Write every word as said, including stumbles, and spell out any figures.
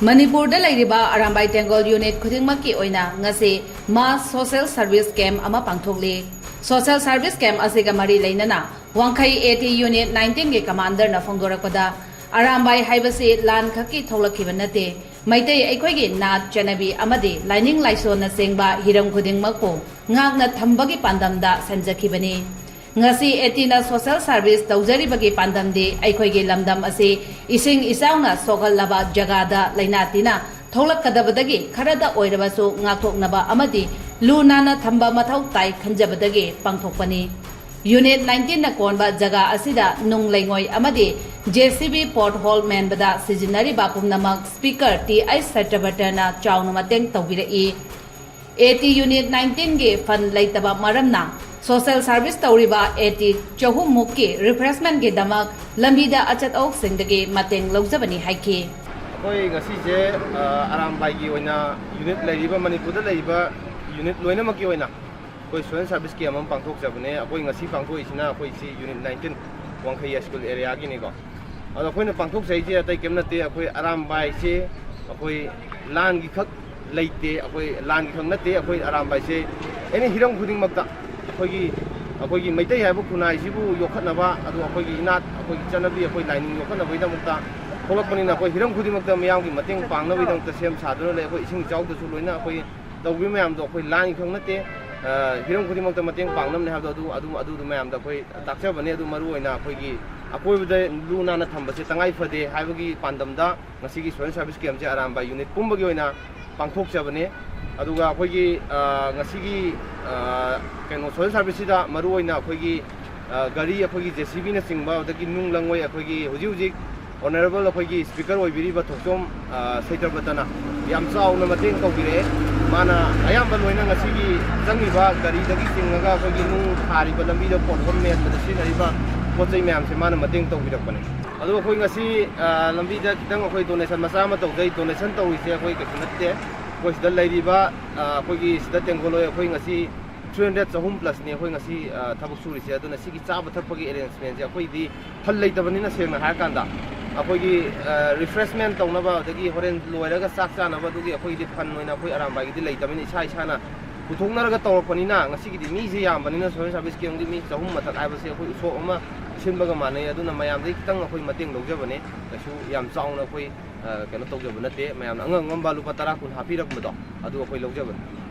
ꯃꯅꯤꯄꯨꯔꯗ ꯂꯩꯔꯤꯕ ꯑꯔꯥꯝꯕꯥꯏ ꯇꯦꯡꯒꯣꯜ ꯌꯨꯅꯤꯠ ꯈꯨꯗꯤꯡꯃꯛꯀꯤ ꯑꯣꯏꯅ ꯉꯁꯤ ꯃꯥꯁ ꯁꯣꯁꯦꯜ ꯁꯔꯚꯤꯁ ꯀꯦꯝ ꯑꯃ ꯄꯥꯡꯊꯣꯛꯂꯤ꯫ ꯁꯣꯁꯦꯜ ꯁꯔꯚꯤꯁ ꯀꯦꯝ ꯑꯁꯤꯒ ꯃꯔꯤ ꯂꯩꯅꯅ ꯋꯥꯡꯈꯩ ꯑꯦ ꯇꯤ ꯌꯨꯅꯤꯠ ꯅꯥꯏꯟꯇꯤꯟꯒꯤ ꯀꯃꯥꯟꯗꯔꯅ ꯐꯣꯡꯗꯣꯔꯛꯄꯗ, ꯑꯔꯥꯝꯕꯥꯏ ꯍꯥꯏꯕꯁꯤ ꯂꯥꯟ ꯈꯛꯀꯤ ꯊꯣꯛꯂꯛꯈꯤꯕ ꯅꯠꯇꯦ꯫ ꯃꯩꯇꯩ ꯑꯩꯈꯣꯏꯒꯤ ꯅꯥꯠ ꯆꯠꯅꯕꯤ ꯑꯃꯗꯤ ꯂꯥꯏꯅꯤꯡ ꯂꯥꯏꯁꯣꯟꯅꯆꯤꯡꯕ ꯍꯤꯔꯝ ꯈꯨꯗꯤꯡꯃꯛꯄꯨ ꯉꯥꯛꯅ ꯊꯝꯕꯒꯤ ꯄꯥꯟꯗꯝꯗ ꯁꯦꯝꯖꯈꯤꯕꯅꯤ꯫ ꯉꯁꯤ ꯑꯦ ꯇꯤꯅ ꯁꯣꯁꯦꯜ ꯁꯔꯚꯤꯁ ꯇꯧꯖꯔꯤꯕꯒꯤ ꯄꯥꯟꯗꯝꯗꯤ ꯑꯩꯈꯣꯏꯒꯤ ꯂꯝꯗꯝ ꯑꯁꯤ ꯏꯁꯤꯡ ꯏꯆꯥꯎꯅ ꯁꯣꯛꯍꯜꯂꯕ ꯖꯒꯥꯗ ꯂꯩꯅꯥ ꯇꯤꯟꯅꯥ ꯊꯣꯛꯂꯛꯀꯗꯕꯗꯒꯤ ꯈꯔꯗ ꯑꯣꯏꯔꯕꯁꯨ ꯉꯥꯛꯊꯣꯛꯅꯕ ꯑꯃꯗꯤ ꯂꯨ ꯅꯥꯟꯅ ꯊꯝꯕ ꯃꯊꯧ ꯇꯥꯏ ꯈꯟꯖꯕꯗꯒꯤ ꯄꯥꯡꯊꯣꯛꯄꯅꯤ꯫ ꯌꯨꯅꯤꯠ ꯅꯥꯏꯟꯇꯤꯟꯅ ꯀꯣꯟꯕ ꯖꯒꯥ ꯑꯁꯤꯗ ꯅꯨꯡ ꯂꯩꯉꯣꯏ ꯑꯃꯗꯤ ꯖꯦ ꯁꯤ ꯕꯤ ꯄꯣꯠ ꯍꯣꯜ ꯃꯦꯟꯕꯗ ꯁꯤꯖꯤꯟꯅꯔꯤꯕ ꯄꯨꯝꯅꯃꯛ ꯁ꯭ꯄꯤꯀꯔ ꯇꯤ ꯑꯩꯆ ꯁꯇ꯭ꯌꯚꯇ꯭ꯔꯅ ꯆꯥꯎꯅ ꯃꯇꯦꯡ ꯇꯧꯕꯤꯔꯛꯏ꯫ ꯑꯦ ꯇꯤ ꯌꯨꯅꯤꯠ ꯅꯥꯏꯟꯇꯤꯟꯒꯤ ꯐꯟ ꯂꯩꯇꯕ ꯃꯔꯝꯅ ꯁꯣꯁꯦꯜ ꯁꯔꯚꯤꯁ ꯇꯧꯔꯤꯕ ꯑꯦ ꯇꯤ ꯆꯍꯨꯝ ꯃꯨꯛꯀꯤ ꯔꯤꯐ꯭ꯔꯦꯁꯃꯦꯟꯠꯀꯤꯗꯃꯛ ꯂꯝꯕꯤꯗ ꯑꯆꯠ ꯑꯍꯣꯛꯁꯤꯡꯗꯒꯤ ꯃꯇꯦꯡ ꯂꯧꯖꯕꯅꯤ ꯍꯥꯏꯈꯤ꯫ ꯑꯩꯈꯣꯏ ꯉꯁꯤꯁꯦ, ꯑ, ꯑꯔꯥꯝꯕꯥꯏꯒꯤ ꯑꯣꯏꯅ ꯌꯨꯅꯤꯠ ꯂꯩꯔꯤꯕ, ꯃꯅꯤꯄꯨꯔꯗ ꯂꯩꯔꯤꯕ ꯌꯨꯅꯤꯠ ꯂꯣꯏꯅꯃꯛꯀꯤ ꯑꯣꯏꯅ ꯑꯩꯈꯣꯏ ꯁꯣꯁꯦꯜ ꯁꯔꯚꯤꯁ ꯀꯦꯝ ꯑꯃ ꯄꯥꯡꯊꯣꯛꯆꯕꯅꯦ꯫ ꯑꯩꯈꯣꯏ ꯉꯁꯤ ꯄꯥꯡꯊꯣꯛꯏꯁꯤꯅ ꯑꯩꯈꯣꯏ ꯁꯤ ꯌꯨꯅꯤꯠ ꯅꯥꯏꯟꯇꯤꯟ ꯋꯥꯡꯈꯩ ꯍꯥꯏ ꯁ꯭ꯀꯨꯜ ꯑꯦꯔꯤꯌꯥꯒꯤꯅꯤꯀꯣ꯫ ꯑꯗꯣ ꯑꯩꯈꯣꯏꯅ ꯄꯥꯡꯊꯣꯛꯆꯩꯁꯦ ꯑꯇꯩ ꯀꯩꯝ ꯅꯠꯇꯦ, ꯑꯩꯈꯣꯏ ꯑꯔꯥꯝꯕꯥꯏꯁꯦ ꯑꯩꯈꯣꯏ ꯂꯥꯟꯒꯤ ꯈꯛ ꯂꯩꯇꯦ, ꯑꯩꯈꯣꯏ ꯂꯥꯟꯒꯤ ꯈꯛ ꯅꯠꯇꯦ, ꯑꯩꯈꯣꯏ ꯑꯔꯥꯝꯕꯥꯏꯁꯦ ꯑꯦꯅꯤ ꯍꯤꯔꯝ ꯈꯨꯗꯤꯡꯃꯛꯇ ꯑꯩꯈꯣꯏꯒꯤ, ꯑꯩꯈꯣꯏꯒꯤ ꯃꯩꯇꯩ ꯍꯥꯏꯕ ꯈꯨꯟꯅꯥꯏꯁꯤꯕꯨ ꯌꯣꯛꯈꯠꯅꯕ, ꯑꯗꯨꯒ ꯑꯩꯈꯣꯏꯒꯤ ꯏꯅꯥꯠ, ꯑꯩꯈꯣꯏꯒꯤ ꯆꯠꯅꯕꯤ, ꯑꯩꯈꯣꯏ ꯂꯥꯏꯅꯤꯡ ꯌꯣꯛꯈꯠꯅꯕꯒꯤꯗꯃꯛꯇ ꯊꯣꯛꯂꯛꯄꯅꯤꯅ ꯑꯩꯈꯣꯏ ꯍꯤꯔꯝ ꯈꯨꯗꯤꯡꯃꯛꯇ ꯃꯤꯌꯥꯝꯒꯤ ꯃꯇꯦꯡ ꯄꯥꯡꯅꯕꯒꯤꯗꯃꯛꯇ ꯁꯦꯝ ꯁꯥꯗꯨꯅ ꯂꯩ꯫ ꯑꯩꯈꯣꯏ ꯏꯁꯤꯡ ꯏꯆꯥꯎꯗꯁꯨ ꯂꯣꯏꯅ ꯑꯩꯈꯣꯏ ꯇꯧꯕꯤꯕ ꯃꯌꯥꯝꯗꯣ ꯑꯩꯈꯣꯏ ꯂꯥꯟꯒꯤ ꯈꯛ ꯅꯠꯇꯦ, ꯑ, ꯍꯤꯔꯝ ꯈꯨꯗꯤꯡꯃꯛꯇ ꯃꯇꯦꯡ ꯄꯥꯡꯅꯕꯅꯦ ꯍꯥꯏꯕꯗꯣ ꯑꯗꯨ, ꯑꯗꯨ, ꯑꯗꯨꯗꯣ ꯃꯌꯥꯝꯗ ꯑꯩꯈꯣꯏ ꯇꯥꯛꯆꯕꯅꯦ꯫ ꯑꯗꯨ ꯃꯔꯨ ꯑꯣꯏꯅ ꯑꯩꯈꯣꯏꯒꯤ ꯑꯀꯣꯏꯕꯗ ꯂꯨ ꯅꯥꯟꯅ ꯊꯝꯕꯁꯦ ꯇꯉꯥꯏ ꯐꯗꯦ ꯍꯥꯏꯕꯒꯤ ꯄꯥꯟꯗꯝꯗ ꯉꯁꯤꯒꯤ ꯁꯣꯁꯦꯜ ꯁꯔꯚꯤꯁ ꯀꯦꯝꯁꯦ ꯑꯔꯥꯝꯕꯥꯏ ꯌꯨꯅꯤꯠ ꯄꯨꯝꯕꯒꯤ ꯑꯣꯏꯅ ꯄꯥꯡꯊꯣꯛꯆꯕꯅꯦ꯫ ꯑꯗꯨꯒ ꯑꯩꯈꯣꯏꯒꯤ, ꯑ, ꯉꯁꯤꯒꯤ, ꯑ, ꯀꯩꯅꯣ, ꯁꯣꯁꯦꯜ ꯁꯔꯚꯤꯁꯁꯤꯗ ꯃꯔꯨ ꯑꯣꯏꯅ ꯑꯩꯈꯣꯏꯒꯤ, ꯑ, ꯒꯥꯔꯤ, ꯑꯩꯈꯣꯏꯒꯤ ꯖꯦ ꯁꯤ ꯕꯤꯅꯆꯤꯡꯕ, ꯑꯗꯒꯤ ꯅꯨꯡ ꯂꯪꯉꯣꯏ, ꯑꯩꯈꯣꯏꯒꯤ ꯍꯧꯖꯤꯛ ꯍꯧꯖꯤꯛ ꯑꯣꯅꯔꯦꯕꯜ ꯑꯩꯈꯣꯏꯒꯤ ꯁ꯭ꯄꯤꯀꯔ ꯑꯣꯏꯕꯤꯔꯤꯕ ꯊꯣꯛꯆꯣꯝ, ꯑ, ꯁꯩꯇ꯭ꯔꯕꯇꯅ ꯌꯥꯝ ꯆꯥꯎꯅ ꯃꯇꯦꯡ ꯇꯧꯕꯤꯔꯛꯑꯦ꯫ ꯃꯥꯅ ꯑꯌꯥꯝꯕ ꯂꯣꯏꯅ ꯉꯁꯤꯒꯤ ꯆꯪꯉꯤꯕ ꯒꯥꯔꯤꯗꯒꯤ ꯆꯤꯡꯉꯒ ꯑꯩꯈꯣꯏꯒꯤ ꯅꯨꯡ ꯊꯥꯔꯤꯕ ꯂꯝꯕꯤꯗ ꯄꯣꯠ ꯍꯣꯟ ꯃꯦꯟꯕꯗ ꯁꯤꯖꯤꯟꯅꯔꯤꯕ ꯄꯣꯠ ꯆꯩ ꯃꯌꯥꯝꯁꯦ ꯃꯥꯅ ꯃꯇꯦꯡ ꯇꯧꯕꯤꯔꯛꯄꯅꯦ꯫ ꯑꯗꯣ ꯑꯩꯈꯣꯏ ꯉꯁꯤ, ꯑ, ꯂꯝꯕꯤꯗ ꯈꯤꯇꯪ ꯑꯩꯈꯣꯏ ꯗꯣꯅꯦꯁꯟ ꯃꯆꯥ ꯑꯃ ꯇꯧꯖꯩ꯫ ꯗꯣꯅꯦꯁꯟ ꯇꯧꯔꯤꯁꯦ ꯑꯩꯈꯣꯏ ꯀꯩꯁꯨ ꯅꯠꯇꯦ꯫ ꯑꯩꯈꯣꯏ ꯁꯤꯗ ꯂꯩꯔꯤꯕ, ꯑ, ꯑꯩꯈꯣꯏꯒꯤ ꯁꯤꯗ ꯇꯦꯡꯒꯣꯂꯣꯏ ꯑꯩꯈꯣꯏ ꯉꯁꯤ ꯊ꯭ꯔꯤ ꯍꯟꯗ꯭ꯔꯦꯗ, ꯆꯍꯨꯝ ꯄ꯭ꯂꯁꯅꯤ ꯑꯩꯈꯣꯏ ꯉꯁꯤ, ꯑ, ꯊꯕꯛ ꯁꯨꯔꯤꯁꯦ꯫ ꯑꯗꯨꯅ ꯁꯤꯒꯤ ꯆꯥꯕ ꯊꯛꯄꯒꯤ ꯑꯦꯔꯦꯟꯖꯃꯦꯟꯁꯦ ꯑꯩꯈꯣꯏꯗꯤ ꯐꯟ ꯂꯩꯇꯕꯅꯤꯅ, ꯁꯦꯡꯅ ꯍꯥꯏꯔꯀꯥꯟꯗ ꯑꯩꯈꯣꯏꯒꯤ ꯔꯤꯐ꯭ꯔꯦꯁꯃꯦꯟ ꯇꯧꯅꯕ, ꯑꯗꯒꯤ ꯍꯣꯔꯦꯟ ꯂꯣꯏꯔꯒ ꯆꯥꯛ ꯆꯥꯅꯕ, ꯑꯗꯨꯒꯤ ꯑꯩꯈꯣꯏꯒꯤꯗꯤ ꯐꯟ ꯑꯣꯏꯅ ꯑꯩꯈꯣꯏ ꯑꯔꯥꯝꯕꯥꯏꯒꯤꯗꯤ ꯂꯩꯇꯕꯅꯤꯅ, ꯏꯁꯥ ꯏꯁꯥꯅ ꯄꯨꯊꯣꯛꯅꯔꯒ ꯇꯧꯔꯛꯄꯅꯤꯅ, ꯉꯁꯤꯒꯤꯗꯤ ꯃꯤꯁꯦ ꯌꯥꯝꯕꯅꯤꯅ ꯁꯣꯁꯦꯜ ꯁꯥꯔꯚꯤꯁ ꯀꯦꯝꯒꯤ ꯃꯤ ꯆꯍꯨꯝ ꯃꯊꯛ ꯍꯥꯏꯕꯁꯦ ꯑꯩꯈꯣꯏ ꯎꯁꯣꯞ ꯑꯃ ꯁꯤꯟꯕꯒ ꯃꯥꯟꯅꯩ꯫ ꯑꯗꯨꯅ ꯃꯌꯥꯝꯗꯒꯤ ꯈꯤꯇꯪ ꯑꯩꯈꯣꯏ ꯃꯇꯦꯡ ꯂꯧꯖꯕꯅꯦ, ꯀꯩꯁꯨ ꯌꯥꯝ ꯆꯥꯎꯅ ꯑꯩꯈꯣꯏ ꯑ, ꯀꯩꯅꯣ ꯇꯧꯖꯕ ꯅꯠꯇꯦ꯫ ꯃꯌꯥꯝꯅ ꯑꯉꯝ ꯑꯉꯝꯕ ꯂꯨꯄꯥ ꯇꯔꯥ ꯀꯨꯟ ꯍꯥꯞꯄꯤꯔꯛꯄꯗꯣ, ꯑꯗꯨ ꯑꯩꯈꯣꯏ ꯂꯧꯖꯕꯅꯤ꯫